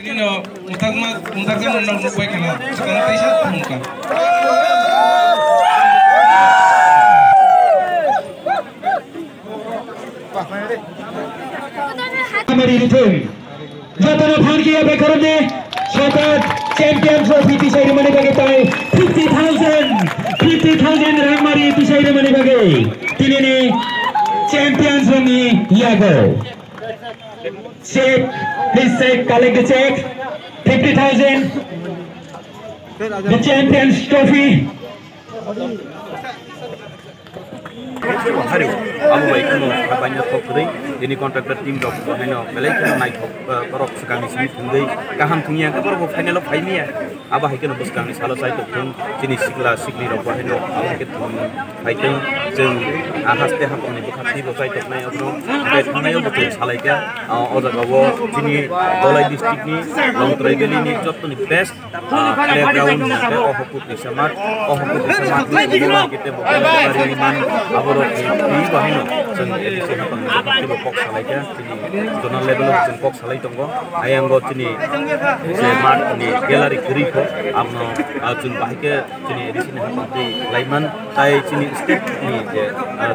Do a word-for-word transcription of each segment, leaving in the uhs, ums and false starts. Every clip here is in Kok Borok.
Nino utakma, utakma nang nukbai kana, sekarang teisa tungka. Amari rithung. Jatana phan kiya bekarne sokat champion trophy tisai rimani bagi tai fifty thousand, fifty thousand rang mari tisai rimani bagi. Tinini champions rongni yago. Check, please check, collect the check. Fifty thousand. The champions trophy. Hari, abo bai kheno khabaino thok kwrwi, tini contractor team rok bo haino belai kheno naithok, eh, borok swkangni simi thwngwi kaham thwngya, borok bo final o phaimya. Abo hai kheno bwskangni salo chai tongthung, chini sikla sikli rok bo haino abo hai khe thwng phaithung, chwng, ah, haste hapangni bwkha twi bo chai toknai, obo tei thangnaio bo chwng salaikha, ah, o jaga o chini Dholai district ni Longtrai valley ni jottoni best ah, playground hwnkhe o Hoku Twisa Math, o Hoku Twisa Math ni simi hwnkhe tei bo Bari man, aborok ni twi bo haino chwng A D C hapang ni teibo kok salaikha, chini zonal level o chwng kok salai tongo. Ayang o chini je math ni gallery kwrwi kho, abono, ah, chwng bahai khe chini A D C ni hapang twi laiman, tai chini state ni je, ah,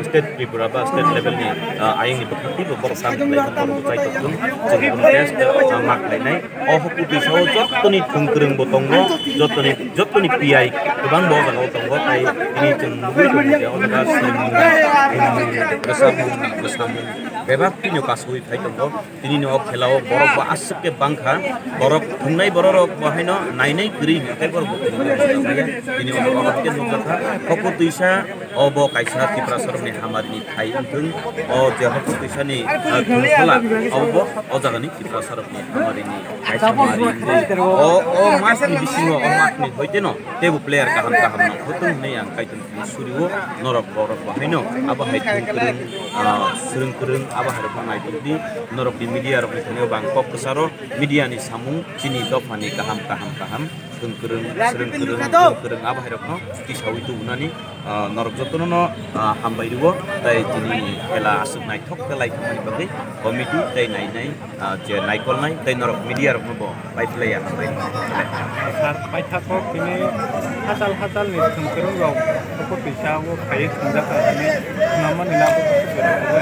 state Tripura ba state level ni, ah, ayang ni bwkhak twi bo borok tang khlai borok chai tok thung, chwng contest, ah, mak lainai. O Hoku Twisa o jottoni thwngkwrwng bo tongo, jottoni, jottoni P I kwbang bo o jaga o tongo, tai tini chwng nugwi tongo je o jaga swrwngmung, thwngmung, bwsamung, bebak tini kasawi phai tongo. Tini ni o khela o borok bo aswk khe bangkha, borok thwngnai borok rok bo haino nainai kwrwi hwnkhe borok bo thwngmung bo tongmaya. Tini o jaga o khe nukjakha Hoku Twisa. Obo kaisa Tiprasarokni hamari ni thai wngthung. O je Hoku Twisani, ah, thwngkhola, obo o jagani Tiprasarokni hamari ni kaisa hamari wngwi. O, o mathni bisingo, o mathni hoiteno teibo player kaham kaham nangkhothung hwnwi ang kaitor suri o norok borok bo haino abo hai thwngkwrwng, ah, swrwngkwrwng abo hai rokno naitokdi. Norokni media rokni thani o bo ang kok kwcharo media ni samung chini dophani kaham kaham kaham. Thwngkwrwng, swrwngkwrwng, thwngkwrwng abo hai rokno tisawi tubunani, ah, norok jotono no, ah, hambai rwo, tei tini khela aswk naithok khe lai thangmani bagwi committee tei nainai, ah, je naikolnai tei norok media rokno bo pai phlai ya hambai. Sir, paithago tini hachal hachal ni thwngkwrwng rok Hoku Twisa o phaiwi thwngjakha hwnwi swnamani nabo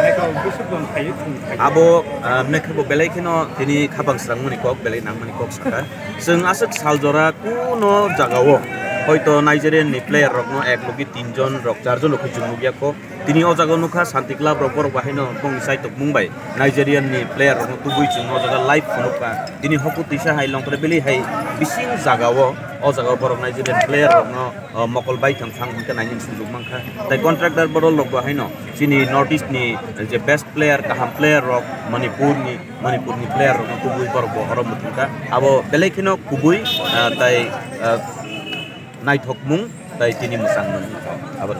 hai khe bwswk jon phaiwi thwng. Abo, ah, mwnwi khe bo belai kheno tini khapang srangmani kok, belai nangmani kok sakha. Chwng aswk sal jora kuno jagao, hoito Nigerian ni player rokno ek logi tin jon rok, char jon rok khe chwng nukya kho. Tini o jaga nukha Santi Club rok borok bahaino bongni chaitok mung bai Nigerian ni player rokno tubui chwng o jaga live phunukha. Tini Hoku Twisa hai Longtrai Valley hai bising jagao, o jagao borok Nigerian player rokno, o, mokol baithang phang hwnkhe nainani sujuk mankha. Tai contractor borok rok bahaino chini North East ni je best player, kaham player rok Manipur ni Manipur ni player rokno kubui borok bo oro muthungkha. Abo belai kheno kubui, ah, tai, ah, naithokmung tai tini mwchangmung. Abo.